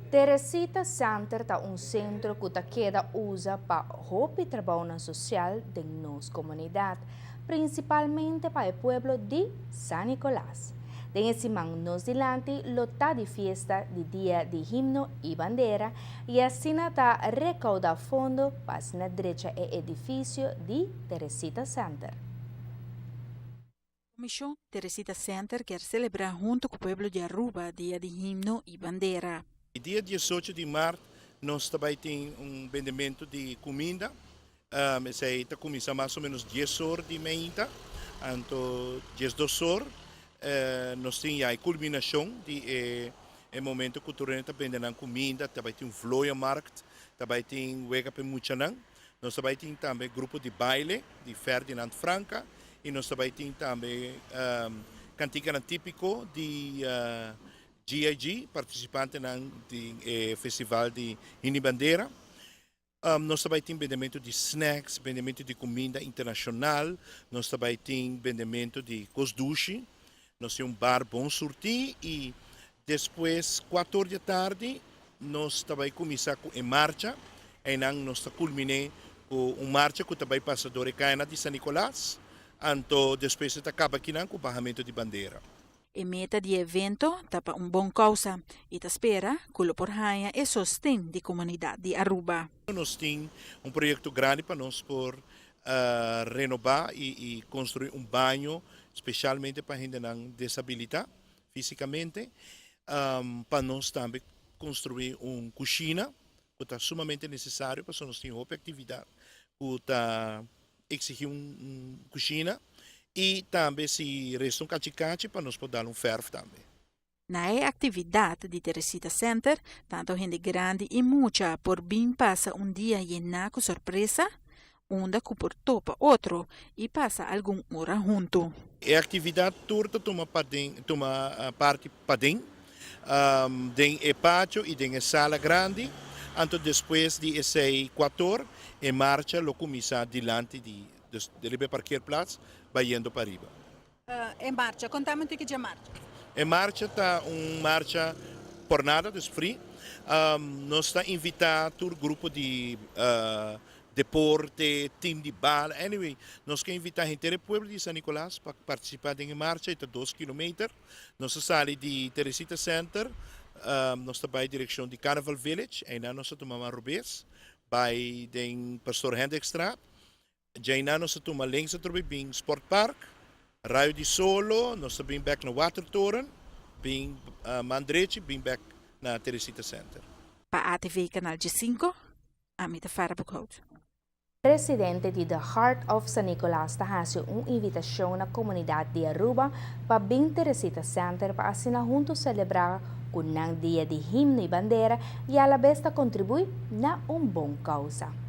Teresita Center ta un centro cu ta keda usa pa hopi trabounan social den nos comunidad, principalmente pa e pueblo di San Nicolas. Den e siman nos dilanti lo ta di fiesta di Dia di Himno y Bandera y asina ta recauda fondo pa asina drecha e edificio di Teresita Center. Comision Teresita Center kier celebra hunto cu pueblo di Aruba Dia di Himno y Bandera. Dia 18 di maart nos tambe tin un bendimento di cuminda. Esey ta cuminsa mas o menos 10 or di mainta, anto 12 or nos tin ya e culminacion di e momento cu tur ta bende nan cuminda, tambe tin un vlooienmarkt, tambe tin wega pa muchanan. Nos tambe tin tambe grupo di baile di Ferdinand Franca y nos tambe tin tambe cantica tipico di GIG, participante di festival di Himno y Bandera. Nos tambe tin bendimento di snacks, bendimento di cuminda internacional, nos tambe tin bendimento di cos dushi, nos tin un bar bon surti y despues 4 or di atardi nos tambe cuminsa cu e marcha y nos ta culmina cu un marcha cu tambe pasa door caya di San Nicolas, anto despues ta caba aki cu bahamento di bandera. E meta di evento ta pa un bon causa y ta spera cu lo por haya e sosten di comunidad di Aruba. Nos tin un proyecto grandi pa nos por renoba y construi un baño specialmente pa hende deshabilita fisicamente, pa nos tambe construi un cushina cu ta sumamente necesario pa nos tin hopi actividad cu ta exigi un cushina y tambe si resta un cachi pa nos por dal un verf tambe. Na e actividad di Teresita Center, tanto hende grandi y mucha por bin pasa un dia yena cu sorpresa, unda cu por topa otro y pasa algun ora hunto. E actividad tur ta tuma paden, tuma parti paden, den e patio y den e sala grandi, anto despues di esey 4 e marcha lo cuminsa dilanti di riba parkeerplaats, bayendo pa ariba. E marcha, conta mi un tiki di marcha. E marcha ta un marcha por nada, dus free. Nos ta invita tur grupo di deporte, team di bala, anyway, nos kier invita henter pueblo di San Nicolas pa participa den e marcha, ta 2 kilometer. Nos ta sali di Teresita Center, nos ta bay direccion di Carnival Village, y nos ta tuma robes, bay den Pastor Hendrikstraat. Djeinan nos ta tuma links atrobe bin Sport Park, Rayo di Solo, nos ta bin back na Watertoren, bin man drechi, bin back na Teresita Center. Pa ATV Canal G5, ami ta Farah Boekhout. Presidente di The Heart of San Nicolas ta haci un invitacion na comunidad di Aruba pa bin Teresita Center pa asina hunto celebra cu nan Dia di Himno y Bandera y a la vez ta contribui na un bon causa.